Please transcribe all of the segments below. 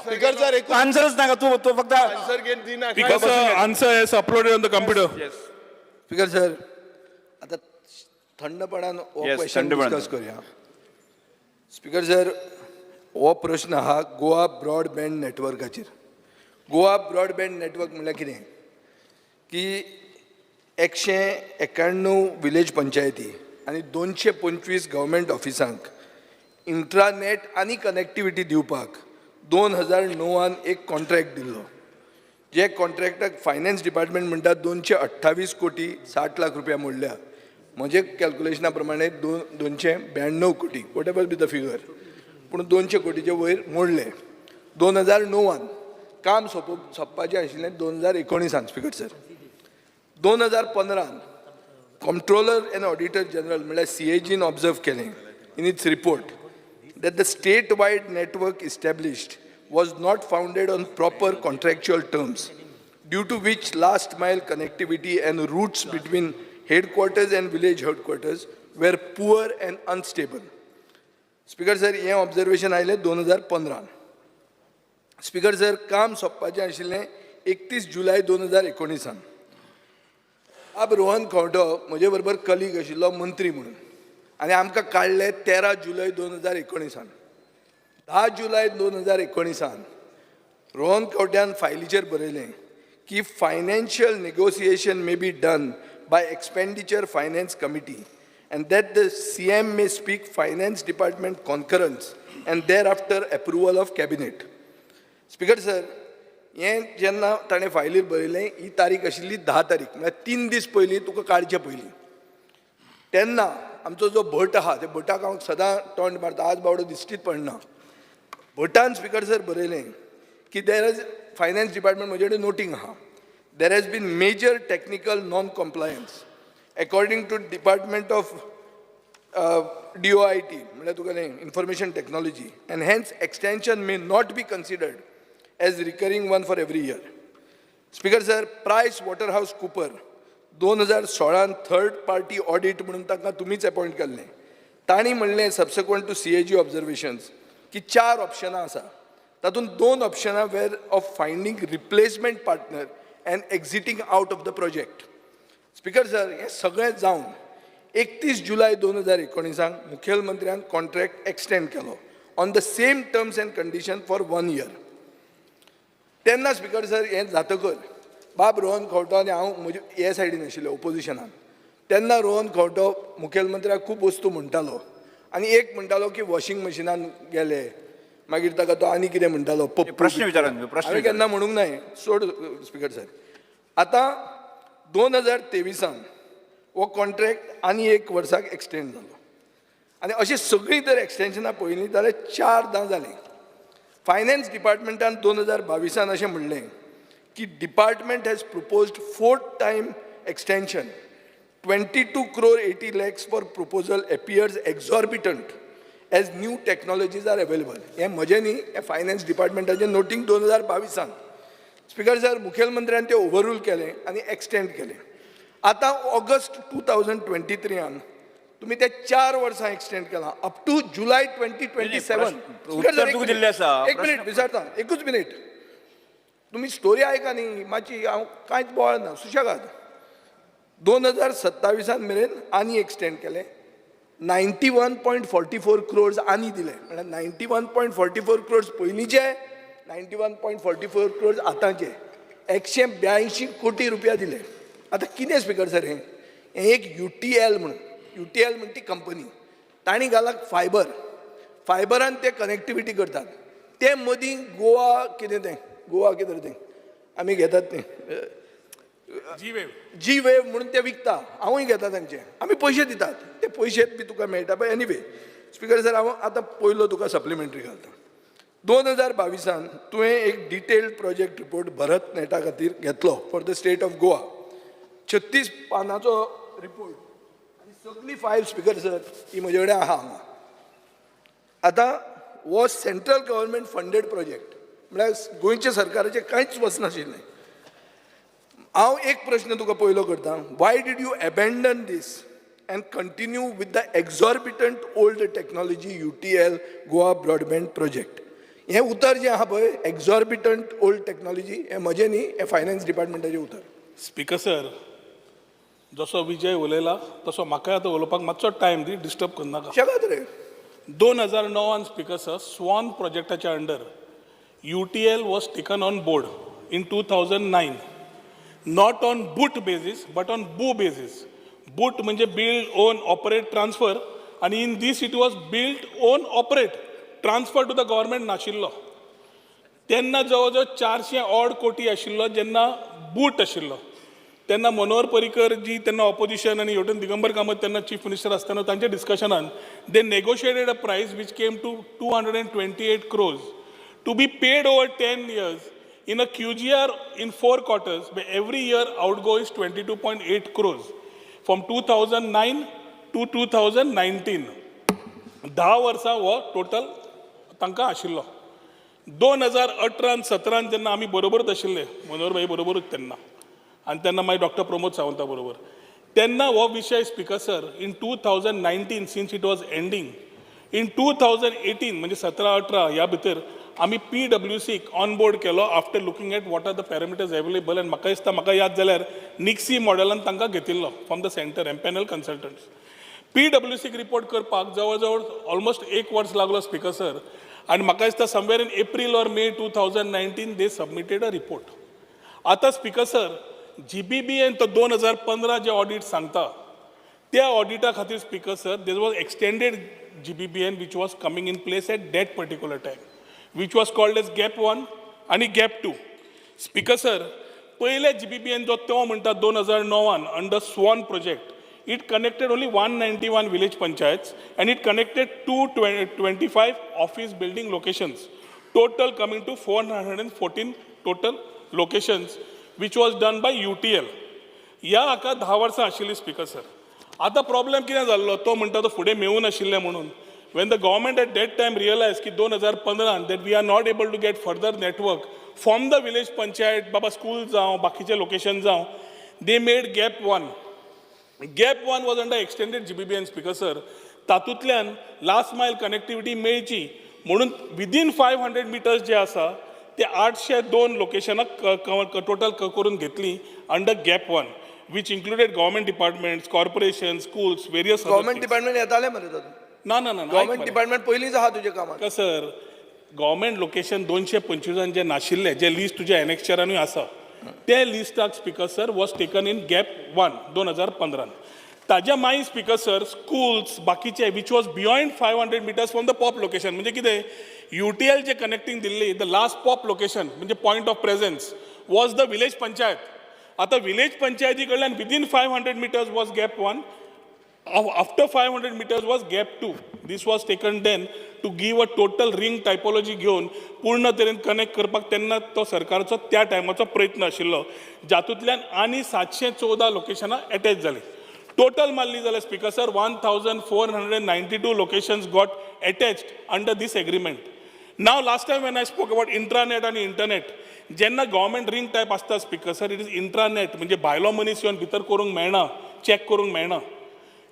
Speaker sir, एक आन्सरच नाका तू तो फक्त. आन्सर घेत दिना. Speaker sir, answer is uploaded on the computer. Speaker sir, आता थंडपणान हो क्वेश्चन थंडपणान. डिस्कस करूया. स्पीकर सर, हो प्रश्न आहा गोवा ब्रॉडबँड नेटवर्काचेर. गोवा ब्रॉडबँड नेटवर्क म्हणल्यार कितें की 191 विलेज पंचायती आनी 225 गव्हर्मेंट ऑफिसांक इंट्रानेट आनी कनेक्टिविटी दिवपाक 2009न एक कॉन्ट्रॅक्ट दिल्लो, जे कॉन्ट्रॅक्टाक फायनान्स डिपार्टमेंट म्हणटा 228 कोटी 60 लाख रुपया मोडल्या. म्हजे कॅल्कुलेशना प्रमाणे 292 कोटी, whatever be the figure, पूण 200 कोटीचे वयर मोडले 2009न. काम सोंपपाचें आशिल्लें 2019न. स्पीकर सर, 2015न कॉम्प्ट्रोलर एंड ऑडिटर जनरल म्हणल्यार सीएजीन ऑब्जर्व केलें in its report that the statewide network established was not founded on proper contractual terms, due to which last mile connectivity and routes between headquarters and village headquarters were poor and unstable. Speaker sir, हें observation आयलें 2015. Speaker sir, काम सोंपपाचें आशिल्लें 31 जुलय 2019. अब रोहन खंवटो म्हजे बरोबर colleague आशिल्लो मंत्री म्हणून आनी आमकां काडले 13 जुलय 2019. 10 जुलय 2019 रोहन खंवट्यान फायलीचेर बरयलें की financial negotiation may be done by expenditure finance committee and that the CM may seek finance department concurrence and thereafter approval of cabinet. Speaker sir, हें जेन्ना ताणें फायलीर बरयलें, ही तारीख आशिल्ली 10 तारीख, म्हळ्यार 3 दीस पयलीं, तुका काडचे पयलीं. तेन्ना आमचो जो भट आहा, ते भटाक हांव सदां तोंड मारता, आज बावडो दिश्टीच पडना. भटान, स्पीकर सर, बरयलें की there is finance department, म्हजे कडेन नोटींग आहा, there has been major technical non compliance according to department of DOIT, म्हणल्यार तुका information technology, and hence extension may not be considered as recurring one for every year. Speaker sir, price water house Cooper 2016न third party audit म्हणून तांकां तुमीच appoint केल्लें. तांणी म्हणलें subsequent to CAG observations की चार ऑप्शनां आसा, तातूंत दोन ऑप्शनां were of finding replacement partner and exiting out of the project. Speaker sir, हें सगळें जावन 31 जुलय 2019 मुखेलमंत्र्यान कॉन्ट्रॅक्ट एक्सटेंड केलो on the same terms and condition for one year. तेन्ना स्पीकर सर, हें जातकर बाब रोहन खंवटो आनी हांव म्हजे हे सायडीन आशिल्ले ओपोजिशनान. तेन्ना रोहन खंवटो मुखेलमंत्र्याक खूब वस्तू म्हणटालो आनी एक म्हणटालो की वॉशिंग मशिनान गेले, मागीर ताका तो आनी कितें म्हणटालो पप्पू. प्रश्न विचारा न्हू, प्रश्न हांवें विचारा. केन्ना म्हणूंक नाय, सोड. स्पीकर सर, आतां 2023 हो कॉन्ट्रॅक्ट आनी एक वर्साक एक्सटेंड जालो आनी अशीं सगळीं जर एक्सटेन्शनां पळयलीं जाल्यार चारदां जालीं. फायनान्स डिपार्टमेंटान 2022 अशें म्हणलें की department has proposed fourth time extension, 22 crore 80 lakhs for proposal appears exorbitant as new technologies are available. हें म्हजें न्ही, हें फायनान्स डिपार्टमेंटाचें नोटींग 2022. स्पीकर सर, मुखेलमंत्र्यान तें ओवररूल केलें आनी एक्सटेंड केलें. आतां ऑगस्ट 2023 तुमी ते 4 वर्सां एक्सटेंड केलां up to July 2027. उत्तर तुका दिल्लें आसा. एक मिनीट विचारता, एकूच मिनीट. तुमी स्टोरी आयका न्ही मातशी, हांव कांयच बोवाळ ना, सुशेगाद. 2027 मेरेन आनी एक्सटेंड केलें, 91.44 crores आनी दिले. म्हळ्यार 91.44 crores पयलींचे, 91.44 crores आतांचे, 182 कोटी रुपया दिले. आतां कितें स्पीकर सर, हें हें एक यूटीएल म्हणून, यूटीएल म्हण ती कंपनी, तांणी घाला फायबर, फायबरान ते कनेक्टिविटी करतात. ते मदीं गोवा कितें तें, गोवा कितें तें आमी घेतात तें जी वेव. जी वेव म्हणून ते विकता. हांवूय घेता तांचे, आमी पयशे दितात, ते पयशे बी तुका मेळटा. पण एनिवे स्पीकर सर, हांव आतां पयलो तुका सप्लिमेंटरी घालता. 2022 तुवें एक डिटेल्ड प्रोजेक्ट रिपोर्ट भरत नेटा खातीर घेतलो for the state of Goa, 36 पानाचो report आनी सगळी फायल, स्पीकर सर, ही म्हजे कडेन आहा हांगा. आतां हो सेंट्रल गव्हर्मेंट फंडेड प्रोजेक्ट, म्हळ्यार गोंयच्या सरकाराचें कांयच वचनाशिल्लें. हांव एक प्रश्न तुका पयलो करता, why did you abandon this and continue with the exorbitant old technology UTL Goa broadband project? हें उतर जें आहा पळय, एक्झॉर्बिटंट ओल्ड टॅक्नॉलॉजी, हें म्हजें न्ही, हें फायनान्स डिपार्टमेंटाचें उतर. स्पीकर सर, जसो विजय उलयला तसो म्हाकाय आतां उलोवपाक मातसो टायम दी, डिस्टर्ब करनाका. शकत रे. 2009न, स्पीकर सर, स्वान प्रोजेक्टाच्या under UTL was taken on board in 2009, not on BOOT basis but on BOO basis. BOOT म्हणजे बिल्ड, ओन, ऑपरेट, ट्रान्सफर आनी in this it was build, own, operate, transfer to the government नाशिल्लो. तेन्ना जवळ जवळ 400 odd कोटी आशिल्लो जेन्ना boot आशिल्लो. तेन्ना मनोहर पर्रीकर जी तेन्ना ऑपोजिशन आनी हेवटेन दिगंबर कामत तेन्ना चीफ मिनिस्टर आसतना तांच्या डिस्कशनान they negotiated a price which came to 228 crores to be paid over 10 years in a QGR in four quarters. Every year outgo is 22.8 crores from 2009 to 2019. 10 वर्सां हो टोटल तांकां आशिल्लो. 2018 सतरान जेन्ना आमी बरोबरच आशिल्ले, मनोहर भाई बरोबरूच तेन्ना आनी तेन्ना मागीर डॉक्टर प्रमोद सावंता बरोबर, तेन्ना हो विशय, speaker sir, in 2019, since it was ending in 2018, म्हणजे 17 18 ह्या भितर आमी पी डब्ल्यू सीक ऑन बोर्ड केलो after looking at what are the parameters available. आनी म्हाका दिसता, म्हाका याद जाल्यार निक्सी मॉडेलान तांकां घेतिल्लो from the centre, empanel consultants. P W सीक रिपोर्ट करपाक जवळ जवळ ऑलमोस्ट एक वर्स लागलो, स्पीकर सर. आनी म्हाका दिसता somewhere in April or May 2019 they submitted a report. आतां स्पीकर सर, जीबीबीएन तो 2015 जे ऑडिट सांगता, त्या ऑडिटा खातीर, speaker sir, there was extended GBBN which was coming in place at that particular time, which was called as GAP one आनी gap two. Speaker sir, पयले GBBN जो तो म्हणटा, 2009न under SWAN project, it connected only 191 village panchayats and it connected 225 office building locations, total coming to 414 total locations, which was done by UTL. ह्या हाका 10 वर्सां आशिल्ली, speaker sir. आतां problem कितें जाल्लो, तो म्हणटा तो फुडें मेळूं नाशिल्लें म्हणून. When the government at that time realize की 2015न that we are not able to get further network from the village panchayat, Baba school जावं, बाकीचे लोकेशन जावं, they made GAP one. GAP one was under extended GBBN, speaker sir. तातूंतल्यान last मायल connectivity मेळची म्हणून within 500 metres जे आसा ते 802 लोकेशनां total करून घेतली under GAP one, which included government departments, corporation, schools, various. Government department येताले मरे तातूंत? ना ना ना. गव्हर्मेंट डिपार्टमेंट पयलींच आहा तुज्या कामात. सर, गव्हर्मेंट लोकेशन 225न जे नाशिल्ले, जे लिस्ट तुज्या एनेक्चरानूय आसा, ते लिस्टाक, speaker sir, was taken in GAP one 2015न. ताज्या मागीर, स्पीकर सर, स्कूल्स बाकीचे which was beyond 500 meters from the POP location. म्हणजे कितें, युटीएल जे connecting Delhi, the last pop location म्हणजे point of presence was the village panchayat. आतां village पंचायती कडल्यान within 500 meters was GAP one, after 500 meters was GAP 2. This was taken then to give a total ring typology घेवन पूर्ण तरेन connect करपाक तेन्ना तो सरकारचो त्या टायमाचो प्रयत्न आशिल्लो, जातूंतल्यान आनी 714 लोकेशनां एटॅच जालीं. टोटल मारली जाल्यार, speaker sir, 1492 locations got attached under this agreement. Now, last time when I spoke about intranet आनी इंटरनेट, जेन्ना गव्हर्मेंट रिंग टायप आसता, speaker sir, it is intranet म्हणजे भायलो मनीस येवन भितर करूंक मेळना, चॅक करूंक मेळना.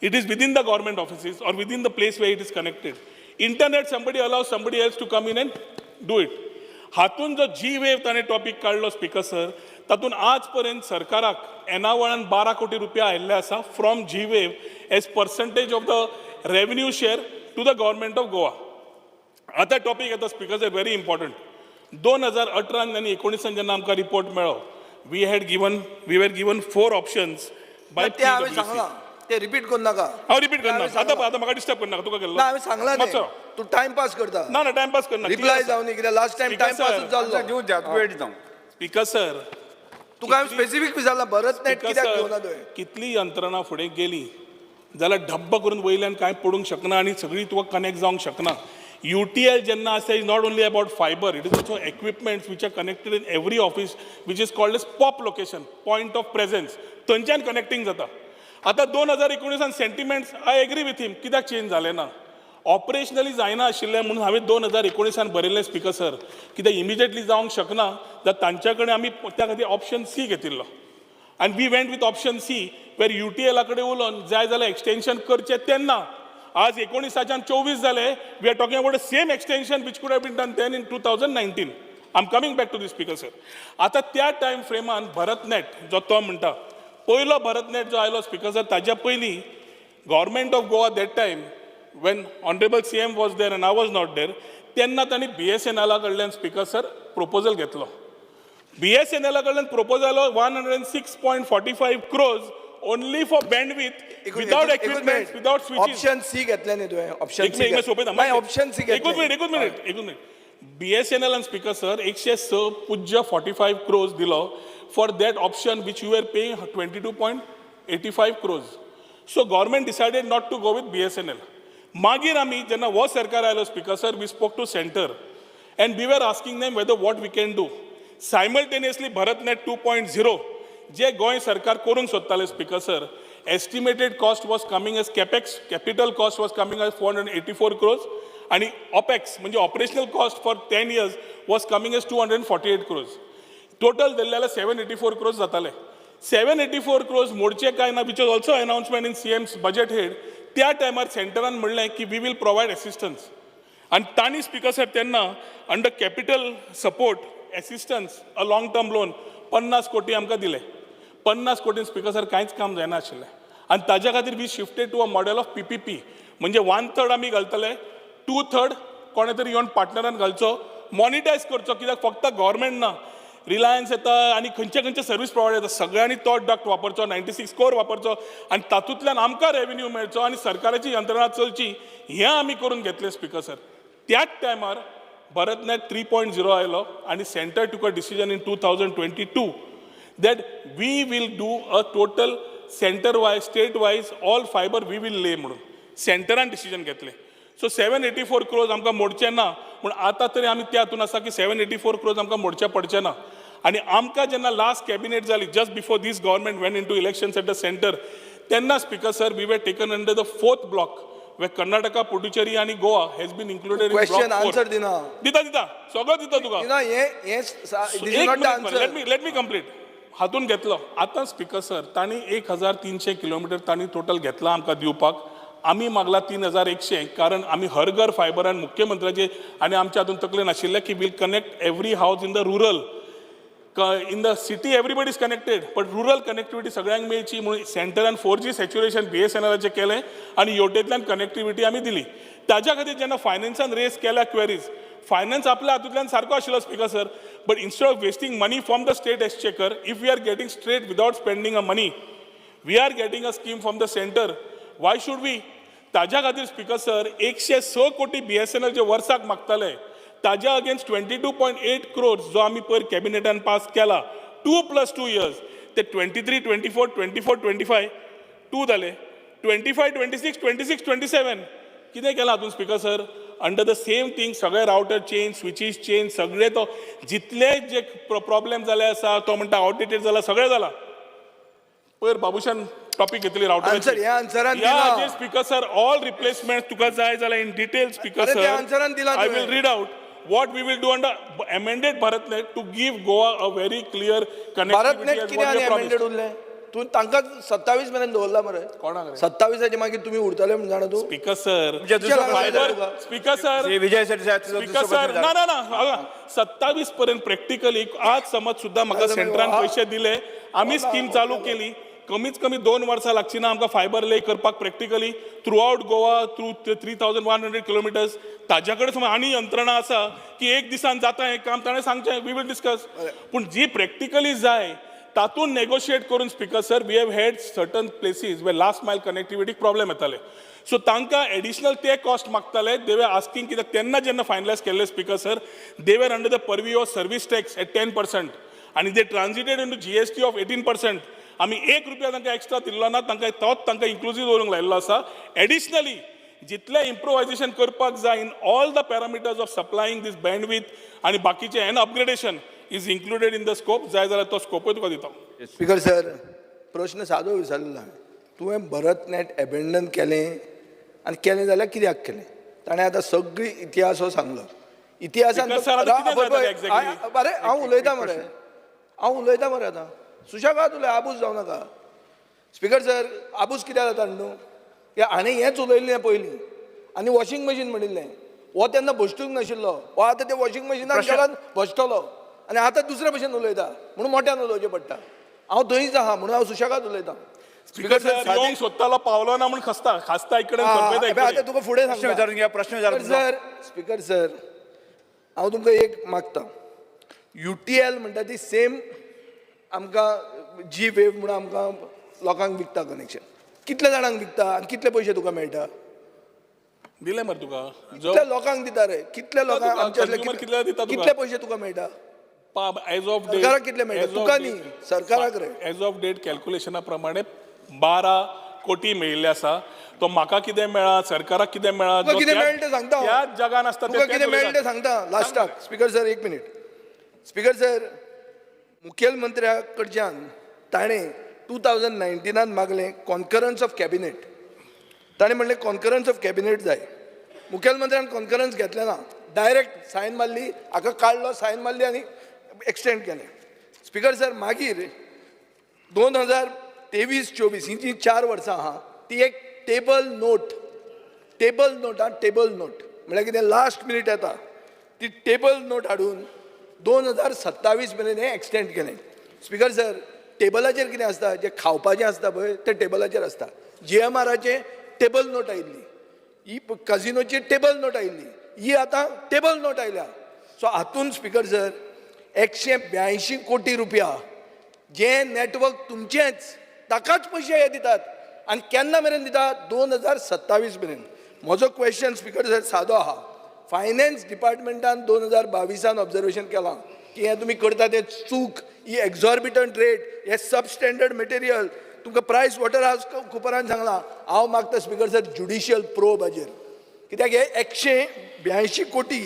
It is within the government offices or within the place where it is connected. Internet, somebody allows somebody else to come in and do it. हातून जो जी वेव ताणें टॉपीक काडलो, स्पीकर सर, तातूंत आज पर्यंत सरकाराक येणावळान 12 कोटी रुपया आयिल्ले आसा from G Wave as percentage of the revenue share to the government of Goa. आतां टॉपीक येता, स्पीकर सर, व्हेरी इम्पॉर्टंट. 2018 आनी 19 जेन्ना आमकां रिपोर्ट मेळ्ळो, we were given four options by ते हांवें सांगलां, ते रिपीट करू नाका. हांव रिपीट करना. हांवें आतां सांगलां. आतां म्हाका डिस्टर्ब करनाका. तुका केल्लो ना, हांवें सांगलां मातसो. तें. तूं टायमपास करता. ना ना, टायमपास करना. रिप्लाय जावन कित्याक last time Speaker, sir. टायमपासूच जाल्लो. दिवं द्या, वेळ दिता. स्पीकर सर, तुका हांवें स्पेसिफीक विचारलां, भरत नेट कित्याक घेवना तुवें? कितली यंत्रणा फुडें गेली जाल्यार ढब्ब करून वयल्यान कांय पडूंक शकना आनी सगळी तुका कनेक्ट जावंक शकना. युटीएल जेन्ना आसा, is not only about fiber, it is also equipments which are connected in every office, which is called as POP location, point of presence. थंयच्यान कनेक्टींग जाता. आतां 2019न sentiments, I agree with him, कित्याक change जालें ना? Operationally जायना आशिल्लें म्हणून हांवें 2019न बरयल्लें, स्पीकर सर, कित्याक इमिजिएटली जावंक शकना जाल्यार तांच्या कडेन आमी त्या खातीर ऑप्शन सी घेतिल्लो आनी we went with option C, where युटीएला कडेन उलोवन जाय जाल्यार एक्सटेन्शन करचें तेन्ना. आज एकोणिसाच्यान 24 जाले. We are talking about same extension which could have been done then in 2019. I am coming back to the, Speaker sir. आतां त्या टायम फ्रेमान भरतनेट जो तो म्हणटा, पयलो भरतनेट जो आयलो, स्पीकर सर, ताज्या पयलीं Government of Goa, that time when honourable CM was there and I was not there, तेन्ना तांणी बीएसएनएला कडल्यान, स्पीकर सर, प्रपोजल घेतलो. बीएसएनएला कडल्यान प्रपोजल आयलो 106.45 crores only for bandwidth, without equipment, without switches. Option C घेतलें न्ही तुवें? ऑप्शन एक मिनिट, सोपयता. मागीर ऑप्शन सी. एकूच मिनिट, एकूच मिनिट, एकूच मिनिट. बीएसएनएल आनी, स्पीकर सर, 106.45 क्रोर्स दिलो for that option which you are paying 22.85 crores. So government decided not to go with BSNL. मागीर आमी जेन्ना हो सरकार आयलो, Speaker sir, we spoke to centre and we were asking them whether what we can do simultaneously. BharatNet 2.0 जे गोंय सरकार करूंक सोदताले, Speaker sir, estimated cost was coming as capex, capital cost was coming as 484 crores आणि opex म्हणजे operational cost for 10 years was coming as 248 crores. Total धरले जाल्यार 784 क्रोर्स जाताले. 784 क्रोर्स मोडचे काय ना, which was also announcement in CM's budget head. त्या टायमार सेंटरान म्हणलें की we will provide assistance आनी तांणी, स्पीकर सर, तेन्ना under capital support assistance a long term loan 50 कोटी आमकां दिले. 50 कोटी, स्पीकर सर, कांयच काम जायना आशिल्लें आनी ताज्या खातीर we shifted to a model of PPP, म्हणजे वन थर्ड आमी घालतले, टू थर्ड कोणे तरी येवन पार्टनरान घालचो, मॉनिटायज करचो, कित्याक फक्त गव्हर्मेंट ना, रिलायन्स येता आनी खंयचे खंयचे सर्वीस प्रोवायडर येता, सगळ्यांनी तो डक्ट वापरचो, 96 कोर वापरचो आनी तातूंतल्यान आमकां रेवेन्यू मेळचो आनी सरकाराची यंत्रणा चलची, हें आमी करून घेतलें, स्पीकर सर. त्याच टायमार भरतनेट 3.0 आयलो आनी centre took a decision in 2022 that we will do a total center wise, state wise, all fiber we will lay म्हणून सेंटरान डिसिजन घेतलें. सो 784 क्रोर्स आमकां मोडचे ना, पूण आतां तरी आमी त्या हातून आसा की 784 क्रोर्स आमकां मोडचे पडचे ना. आनी आमकां जेन्ना लास्ट कॅबिनेट जाली, just before this government went into elections at the centre, तेन्ना, Speaker sir, we were taken under the fourth block where Karnataka, Puducherry आनी Goa has been included. Question answer दिना. दिता, दिता, सगळो दिता तुका. दिना. हे हे this is एक not the minute, answer. Let me complete. हातून घेतलो आतां, स्पीकर सर, तांणी 1300 किलोमिटर तांणी टोटल घेतला आमकां दिवपाक. आमी मागला 3100, कारण आमी हर घर फायबरान मुख्यमंत्र्याचे आनी आमच्या हातून तकले नाशिल्लें की we'll connect every house in the rural. In the city everybody is connected, but rural connectivity सगळ्यांक मेळची म्हणून सेंटरान 4G saturation बीएसएनएलाचें केलें आनी योटेंतल्यान कनेक्टिविटी आमी दिली. ताज्या खातीर जेन्ना फायनान्सान रेज केल्या क्वेरीज, फायनान्स आपल्या हातूंतल्यान सारको आशिल्लो, Speaker sir, but instead of wasting money from the state exchequer, if we are getting straight without spending a money, we are getting a scheme from the centre, why should we? ताज्या खातीर, speaker sir, 106 कोटी BSNL जे वर्साक मागताले, ताज्या against 22.8 crores जो आमी पयर कॅबिनेटान pass केला, 2 plus 2 years, ते 23 24, 24 25 2 जाले, 25 26, 26 27. कितें केलां हातून, Speaker sir? Under the same thing सगळे रावटर चेंज, स्विचीस चेंज, सगळे तो जितले जे प्रॉब्लेम जाले आसा, तो म्हणटा आउटडेटेड जाला, सगळें जाला. पयर बाबूशान टॉपीक घेतली रावटर. आन्सर ह्या आन्सरान ह्या दिला. हाजेर, स्पीकर सर, ऑल रिप्लेसमेंट तुका जाय जाल्यार इन डिटेल, स्पीकर अरे, सर, त्या आन्सरान दिला I तुवें. will read out what we will do under amended BharatNet to give Goa a very clear BharatNet connectivity. कितें आनी अमेंडेड उरलें? तूं तांकां 27 मेरेन दवरला मरे. कोणाक रे? 27आचे मागीर तुमी उरतले म्हण जाणा तूं. स्पीकर सर, तुमच्या दुसरो फायबर तुका. स्पीकर सर, श्री विजय सरदेसाय, तुजो स्पीकर दुसरो सर, प्रश्न. ना ना ना, 27 पर्यंत प्रॅक्टिकली आज समज सुद्धा म्हाका अरे, सेंटरान वा. पयशे दिले, आमी स्कीम चालू केली, कमीत कमी 2 वर्सां लागची ना आमकां फायबर ले करपाक practically throughout Goa, through 3100 kilometers. ताज्या कडेन समज आनी यंत्रणा आसा की एक दिसान जाता हें काम, ताणें सांगचें, we will discuss. पूण जी प्रॅक्टिकली जाय तातूंत नेगोशिएट करून, Speaker sir, we have had certain places where last mile कनेक्टिविटीक problem येताले, सो तांकां एडिशनल ते कॉस्ट मागताले. दे वर आस्किंग, कित्याक तेन्ना जेन्ना फायनलायज केल्ले, Speaker sir, they were under the purview of service tax at 10% आनी they transited into GST of 18%. आमी एक रुपया तांकां एक्स्ट्रा दिल्लो ना. तांकां तोच तांकां इन्क्लुजीव दवरूंक लायिल्लो आसा. एडिशनली जितलें इम्प्रोवायजेशन करपाक जाय in all the parameters of supplying this bandwidth आनी बाकीचें and upgradation is included in the scope. जाय जाल्यार तो स्कोपूय तुका दिता. स्पीकर सर, प्रश्न सादो विचारलेलो हांवें. तुवें भरतनेट एबेंडन केलें आनी केलें जाल्यार कित्याक केलें? ताणें आतां सगळी इतिहास हो सांगलो इतिहासान. स्पीकर सर, आतां कितें जाय ताका exactly? अरे, हांव उलयतां मरे, हांव उलयतां मरे. आतां सुशेगाद उलय, आबूज जावं नाका. स्पीकर सर, आबूज कित्याक जाता न्हू? ते हाणें हेंच उलयल्लें पयलीं आनी वॉशिंग मशीन म्हणिल्लें. हो तेन्ना भश्टूंक नाशिल्लो, हो आतां ते वॉशिंग मशिनाक गेल्यान भश्टलो आनी आतां दुसरे भशेन उलयता म्हणून मोट्यान उलोवचें पडटा. हांव थंयच आहा म्हणून हांव सुशेगाद उलयतां. स्पीकर सर, येवंक सोदतालो पावलो ना म्हूण खसता खासता इकडे आं, आतां तुका फुडें प्रश्न सांगता. विचारून घ्या, प्रश्न विचारून स्पीकर सर, स्पीकर सर, हांव तुमकां एक मागता. UTL म्हणटा ती सेम आमकां जी वेव म्हणून आमकां लोकांक विकता कनेक्शन. कितल्या जाणांक विकता आनी कितले पयशे तुका मेळटा? दिले मरे तुका. कितल्या लोकांक दिता रे? कितल्या लोकांक तुका, आमच्या असले consumer कितल्या दिता तुका? कितले पयशे तुका मेळटा? एज ऑफ डेट सरकाराक कितले मेळटा? तुका न्ही, सरकाराक रे. एज ऑफ डेट कॅल्क्युलेशना प्रमाणे 12 कोटी मेळिल्ले आसा. तो म्हाका कितें मेळा, सरकाराक कितें मेळा, तुका जो कितें मेळटा तें सांगता हांव. त्याच जगान आसता. तुका कितें मेळटा तें सांगता लास्टाक. स्पीकर सर, एक मिनीट. स्पीकर सर, मुखेलमंत्र्या कडच्यान ताणें 2019नान मागलें कॉन्करन्स ऑफ कॅबिनेट. ताणें म्हणलें कॉन्करन्स ऑफ कॅबिनेट जाय. मुखेलमंत्र्यान कॉन्करन्स घेतलें ना, डायरेक्ट सायन मारली, हाका काडलो, सायन मारली आनी एक्सटेंड केलें. स्पीकर सर, मागीर 2023-24 ही जी 4 वर्सां आहा ती एक टेबल नोट, टेबल नोट, आं, टेबल नोट म्हळ्यार कितें, लास्ट मिनीट येता ती टेबल नोट हाडून 2027 मेरेन हें एक्सटेंड केलें. स्पीकर सर, टेबलाचेर कितें आसता? जें खावपाचें आसता पळय तें टेबलाचेर आसता. जीएमआराचें टेबल नोट आयिल्ली ही, कजिनोची टेबल नोट आयिल्ली ही, आतां टेबल नोट आयल्या. सो हातून स्पीकर सर, 182 कोटी रुपया जे नेटवर्क तुमचेंच ताकाच पयशे हे दितात आनी केन्ना मेरेन दितात? 2027 मेरेन. म्हजो क्वेश्चन स्पीकर सर सादो आहा. फायनान्स डिपार्टमेंटान 2022आन ऑब्जर्वेशन केलां की हें तुमी करता तें चूक, ही एक्झॉर्बिटंट रेट, हे सब स्टँडर्ड मटेरियल. तुमकां प्रायस वॉटर हाउस कुपरान सांगलां. हांव मागता स्पीकर सर, ज्युडिशियल प्रोब हाजेर, कित्याक हे 182 कोटी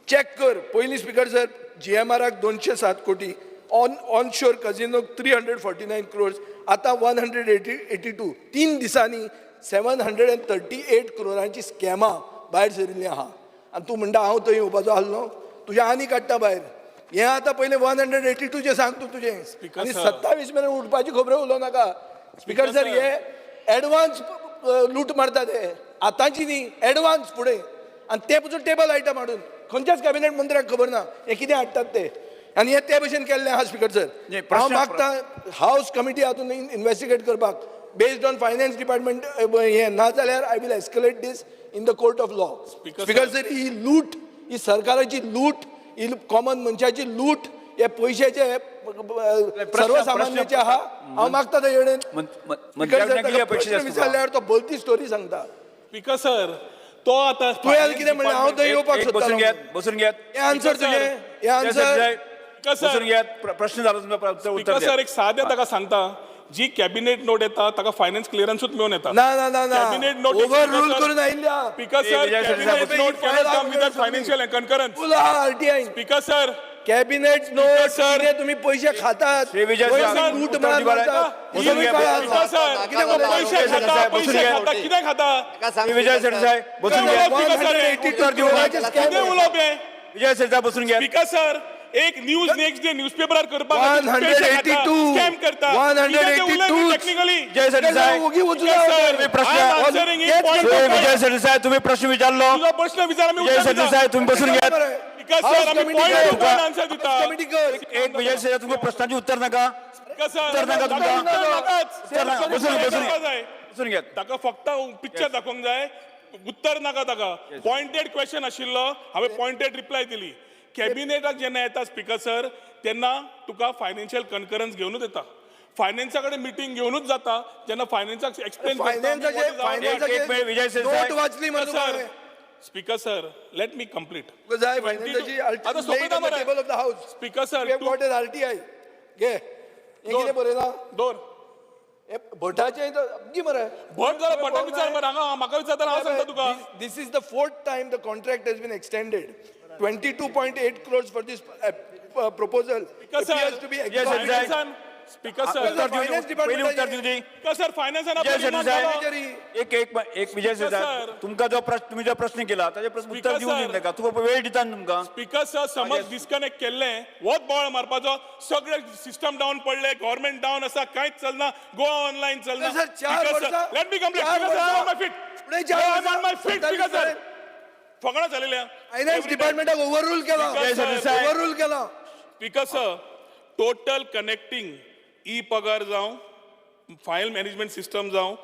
चॅक कर पयलीं. स्पीकर सर, जीएमआराक 207 कोटी, ऑन शोर कजिनोक 349 क्रोर्स, आतां one hundred eighty two. 3 दिसांनी 738 क्रोरांची स्कॅमां भायर सरिल्लीं आहा आनी तूं म्हणटा हांव थंय येवपाचो आसलो. तुजें आनी काडटा भायर हें. आतां पयलें 182चें सांग तूं तुजें आनी sir. 27 मेरेन उठपाची खबरो उलोवं नाका. Speaker sir, sir. हे एडवान्स लूट मारता ते, आतांची न्ही, एडवान्स फुडें. आनी ते पसून टेबल आयटम हाडून खंयच्याच कॅबिनेट मंत्र्याक खबर ना हे कितें हाडटात ते आनी हे ते भशेन केल्लें आहा. स्पीकर सर, नाही, हांव मागता हावस कमिटी हातून इन्वेस्टिगेट करपाक बेस्ड ऑन फायनान्स डिपार्टमेंट हें. ना जाल्यार I will escalate this in the court of law. Speaker speaker sir, ही लूट, ही सरकाराची लूट, ही कॉमन मनशाची लूट, हे पयशाचे सर्वसामान्याचे आहा. हांव मागता तेजे कडेन. मंत्र्या कितें अपेक्षित आसा तुका? विचारल्यार तो भलती स्टोरी सांगता. स्पीकर सर, तो आतां तुवें कितें म्हणलें? हांव थंय येवपाक एक बसून सोदतालो. घेयात, बसून घेयात. हें आन्सर तुजें, हें जय आन्सर. Sanjay, speaker sir. बसून घेयात. प्रश्न जालो तुमचो, उत्तर स्पीकर द्या. सर, एक सादें ताका सांगता, जी कॅबिनेट नोट येता ताका फायनान्स क्लियरन्सूच मेळून येता. ना ना ना ना, कॅबिनेट नोट ओव्हर रूल करून आयिल्ल्या. Speaker sir, Vijay sir, cabinet note cannot come without financial concurrence. फुल RTI. Speaker sir, cabinet note sir. कितें तुमी पयशे खातात. श्री विजय पयशे सर, लूट उत्तर मार दिवपाक मारतात. बसून घ्या. स्पीकर सर, कितें बोलता? पयशे खाता, बसून पयशे घ्या. खाता, कितें खाता? श्री विजय सरदेसाय, बसून कितें घेयात. उलोवप स्पीकर सर हे? उत्तर दिवं क्रोराचे कितें स्कॅम. उलोवप हे? विजय सरदेसाय, बसून घेयात. स्पीकर सर, एक न्यूज नेक्स्ट डे न्यूजपेपरार करपाक 182. स्कॅम करता. 182. टेक्निकली विजय सरदेसाय, ओगी वचूं तुम्ही प्रश्न श्री विजय सरदेसाय, तुम्ही प्रश्न विचारलो. तुझा प्रश्न विचार, आमी विजय उत्तर दिता. सरदेसाय, तुम्ही बसून घेयात. स्पीकर सर, आमी पॉइंट टू पॉइंट आन्सर दिता. कमिटी कर. एक विजय सरदेसाय, तुमकां प्रश्नाचें उत्तर नाका? स्पीकर सर, उत्तर नाका तुमकां? उत्तर नाकाच. उत्तर नाका. बसून बसून करपा जाय. बसून घेयात. ताका फक्त पिक्चर दाखोवंक जाय, उत्तर नाका ताका. पॉइंटेड क्वेश्चन आशिल्लो, हांवें पॉइंटेड रिप्लाय दिली. कॅबिनेटाक जेन्ना येता स्पीकर सर, तेन्ना तुका फायनान्शियल कन्करन्स घेवनूच येता. फायनान्सा कडेन मिटींग घेवनूच जाता. जेन्ना फायनान्साक एक्सप्लेन फायनान्साचे एक मिनिट, विजय सरदेसाय. नोट वाचली मरे तुका सर, हांवें. Speaker sir, let me complete. तुका जाय फायनान्साची आतां सोंपयता मरे. Table of the house. Speaker sir, what is RTI घे. हें कितें बरयलां? दोर. हे भटाचें गी मरे. भट जाल्यार भटाक विचार मरे. हांगा म्हाका विचारता, हांव सांगता तुका. This is the fourth time the contract has been extended. 22.8 crores for this proposal Speaker sir, appears to be Yes, exorbitant. exactly. Speaker sir उत्तर फायनान्स दिवं पयलीं उत्तर डिपार्टमेंटाचेर. दिवची. स्पीकर सर फायनान्सान विजय सरदेसाय, एक एक एक विजय सरदेसाय, सर. तुमकां जो प्रश्न, तुमी जो प्रश्न केला ताजे प्रश्न उत्तर स्पीकर दिवन सर. ताका तुका वेळ दिता न्हू तुमकां. स्पीकर सर, समज डिस्कनेक्ट केल्ले, वत बोवाळ मारपाचो, सगळे सिस्टम डावन पडले, गव्हर्मेंट डावन आसा, कांयच चलना, गोवा ऑनलायन चलना. सर, चार वर्सां- let me complete. चार स्पीकर सर, वर्सां- ऑन my feet. फुडें चार वर्सां- on my feet. Speaker sir, फकाणां जालेल्या. फायनान्स डिपार्टमेंटाक ओव्हररूल केला. विजय सरदेसाय. ओव्हररूल केला. Speaker sir, total connecting, e पगार जावं, फायल मॅनेजमेंट सिस्टम जावं,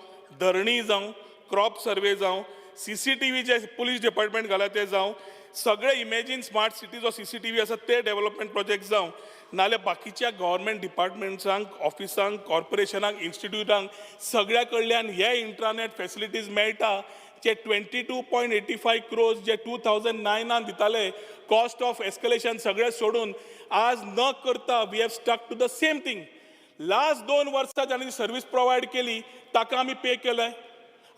धरणी जावं, क्रॉप सर्वे जावं, सीसीटीव्ही जे पुलीस डिपार्टमेंट घाला ते जावं, सगळे इमेजीन स्मार्ट सिटी जो सीसीटीव्ही आसा ते डेव्हलपमेंट प्रोजेक्ट जावं, नाल्यार बाकीच्या गव्हर्मेंट डिपार्टमेंट्सांक, ऑफिसांक, कॉर्पोरेशनांक, इन्स्टिट्यूटांक सगळ्या कडल्यान हे इंट्रानेट फॅसिलिटीज मेळटा, जे 22.85 crores जे 2009 दिताले, कॉस्ट ऑफ एस्कलेशन सगळें सोडून आज न करता we have stuck to the same thing. Last 2 वर्सां जाणीं सर्वीस प्रोवायड केली ताका आमी पे केलंय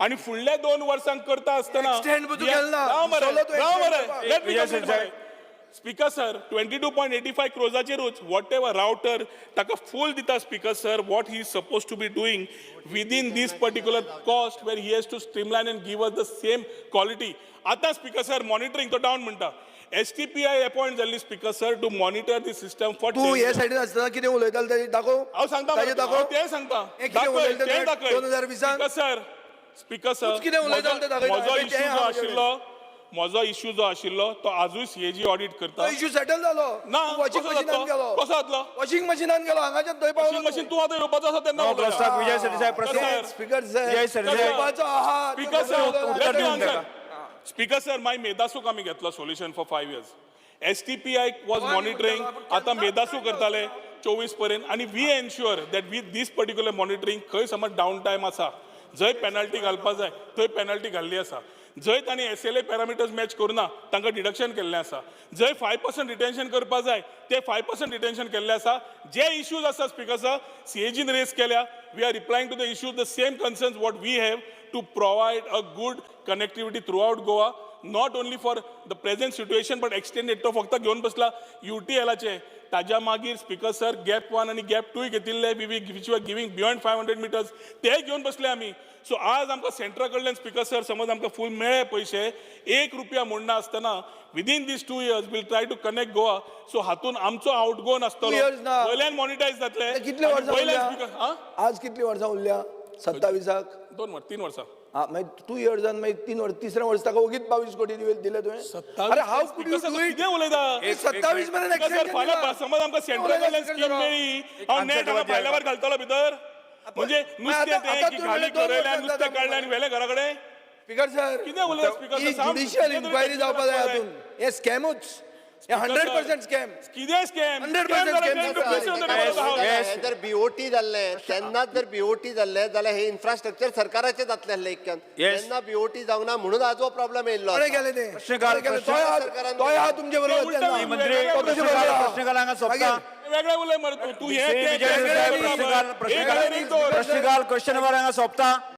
आनी फुडल्या 2 वर्सांक करता आसतना Extend पण तूं केलं ना. राव मरे, विसरलो तूं राव extend मरे. करपाक. Let me Vijay complete Sardesai. मरे. Speaker sir, 22.85 क्रोजाचेरूच what ever router ताका फूल दिता. Speaker sir, what he is suppose to be doing within this particular cost where he has to streamline and give us the same quality. आतां speaker sir, monitoring तो down म्हणटा, एसटीपीआय appoint जाल्ली, speaker sir, to monitor the system for तूं हे सायडीन आसतना कितें उलयतालो ताजेर दाखोव. हांव सांगता ताजेर मरे, दाखोव. हांव तें सांगता. हें कितें दाखय, उलयता तें तुवें दाखय. 2020 स्पीकर सर, स्पीकर सर, तूंच कितें उलयता तें दाखयता. म्हजो तें इश्यू जो हांव आशिल्लो, म्हजो इश्यू जो आशिल्लो तो आजूय सीएजी ऑडिट करता. तो इश्यू सेटल जालो. ना. वॉशिंग कसो मशिनान जातलो? गेलो. कसो जातलो? वॉशिंग मशिनान गेलो, हांगाच्यान थंय पावलो. वॉशिंग मशीन तूं आतां येवपाचो आसा तेन्ना नो उलया. प्रस्ताव विजय सरदेसाय, प्रस्न. Sir. Speaker sir, Vijay Sardesai. उलोवपाचो आहा. स्पीकर सर, उत्तर let me दिवन आन्सर. ताका. स्पीकर सर, मागीर मेदासूक आमी घेतलो solution for 5 years. STPI was monitoring, आतां मेदासू करताले 24 पर्यंत आनी we ensure that with this particular monitoring खंय समज डावन टायम आसा, जंय पेनल्टी घालपा जाय थंय पेनल्टी घाल्ली आसा, जंय तांणी एसएलए पॅरामिटर्स मॅच करुना तांकां डिडक्शन केल्लें आसा, जंय 5% रिटेन्शन करपा जाय ते 5% रिटेन्शन केल्लें आसा. जे इश्यूज आसा स्पीकर सर, सीएजीन रेज केल्या, we are replying to the issues, the same concerns what we have to provide a good connectivity throughout Goa, not only for the present situation but extended. तो फक्त घेवन बसला युटीएलाचे. ताज्या मागीर speaker sir, gap 1 आनी gap 2 घेतिल्ले, we which are giving beyond 500 meters, ते घेवन बसले आमी. सो आज आमकां सेंट्रा कडल्यान, स्पीकर सर, समज आमकां फूल मेळ्ळे पयशे, एक रुपया मोडना आसतना within these 2 years we'll try to connect Goa. So हातून आमचो आउट गो नासतलो. Two years ना. वयल्यान मॉनिटायज जातले. कितले वर्सां वयल्यान उरल्या? स्पीकर हा. आज कितली वर्सां उरल्या 27? 2 वर्स, 3 वर्सां. हा, मागीर 2 इयर्सान मागीर 3 वर्स, तिसऱ्या वर्स ताका ओगीच 22 कोटी दिले तुवें. अरे, how could you do it? कितें उलयता? 27 मेरेन स्पीकर सर, एक्सटेंशन. फाल्यां समज आमकां सेंट्रल कडल्यान स्कीम मेळ्ळी, हांव नेट हांगा भायल्या भायर घालतलो भितर. म्हणजे नुस्तें आतां- तें आतां की तूं घाली म्हणलें 2 करयलें आनी वर्सां नुस्तें जाता. काडलें आनी व्हेलें घरा कडेन. स्पीकर सर, कितें उलयता स्पीकर ही सर? ज्युडिशियल इन्क्वायरी जावपा जाय हातून. हे स्कॅमूच, हे 100% स्कॅम. कितें स्कॅम? 100% scam. Yes. हे जर बीओटी जाल्ले तेन्नाच, जर बीओटी जाल्ले जाल्यार हे इन्फ्रास्ट्रक्चर सरकाराचें जातलें आसलें इतक्यान. Yes. तेन्ना बीओटी जावंक ना म्हणून आज हो प्रॉब्लेम येयल्लो कोणें आसा. केलें तें? प्रश्नकाल, कोणें केलें? प्रश्न- तोय आहा तुमचे बरोबर उलटा तेन्ना. मंत्री, तो तुजे बरोबर आहा. प्रश्नकाल हांगा सोंपता. मागीर वेगळे उलय मरे तूं. तूं हे श्री ते विजय सरदेसाय, प्रश्नकाल, एक आनी एक दोन. प्रश्नकाल, क्वेश्चन वर हांगा सोंपता.